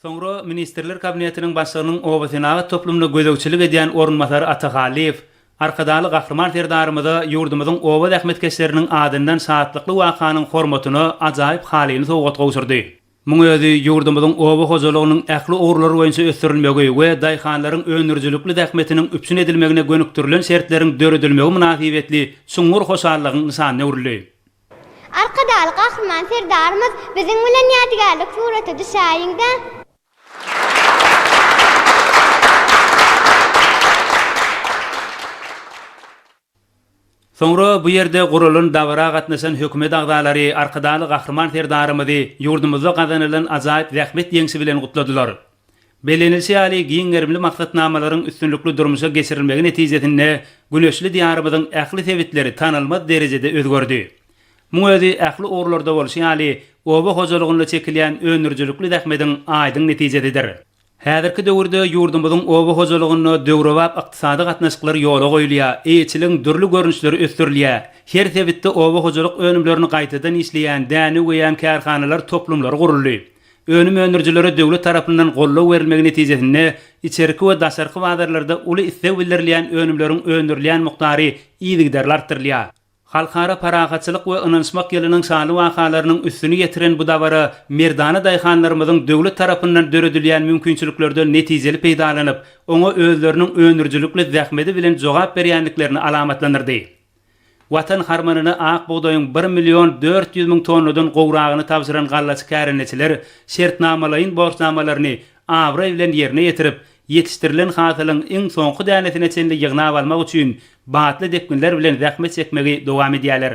Soňra Ministrler Kabinetiniň Başlygynyň obasenagat toplumyna gözegçilik edýän orunbasary Ata Hallyýew Arkadagly Gahryman Serdarymyza ýurdumyzyň oba zähmetkeşleriniň adyndan şatlykly wakanyň hormatyna ajaýyp halyny sowgat gowşurdy. Muň özi ýurdumyzyň oba hojalygynyň ähli ugurlary boýunça ösdürilmegi we daýhanlaryň öndürijilikli zähmetiniň üpjün edilmegine gönükdirilen şertleriň döredilmegi mynasybetli çuňňur hoşallygyň nyşanyna öwrüldi. Arkadagly Gahryman Serdarymyz biziň bilen ýadygärlik surata düşäýiň-dä! Soňra bu ýerde guralan dabara gatnaşan hökümet agzalary Arkadagly Gahryman Serdarymyzy ýurdumyzda gazanylan ajaýyp zähmet ýeňşi bilen gutladylar. Bellenilişi ýaly, giň gerimli maksatnamalaryň üstünlikli durmuşa geçirilmegi netijesinde güneşli Diýarymyzyň ähli sebitleri tanalmaz derejede özgerdi. Muň özi ähli ugurlarda bolşy ýaly, oba hojalygynda çekilýän öndürijilikli zähmediň aýdyň netijesidir. Häzirki döwürde ýurdumyzyň oba hojalygynda döwrebap ykdysady gatnaşyklar ýola goýulýar, eýeçiligiň dürli görnüşleri ösdürilýär. Her sebitde oba hojalyk önümlerini gaýtadan işleýän, däne üweýän kärhanalar toplumlary guruldy. Önüm öndürijilere döwlet tarapyndan goldaw berilmegi netijesinde içerki we daşarky bazarlarda uly isleg bildirilýän önümleriň öndürilýän mukdary yzygiderli artdyrylýar. Halkara parahatçylyk we ynanyşmak ýylynyň şanly wakalarynyň üstüni ýetiren bu dabara merdana daýhanlarymyzyň döwlet tarapyndan döredilýän mümkinçiliklerden netijeli peýdalanyp, oňa özleriniň öndürijilikli zähmedi bilen jogap berýändiklerini alamatlandyrdy. Watan harmanyna ak bugdaýyň bir million 400 müň tonnadan gowragyny tabşyran gallaçy kärendeçiler şertnamalaýyn borçnamalaryny abraý bilen ýerine ýetirip, ýetişdirilen hasylyň iň soňky dänesine çenli ýygnap almak üçin batly depginler bilen zähmet çekmegi dowam edýärler.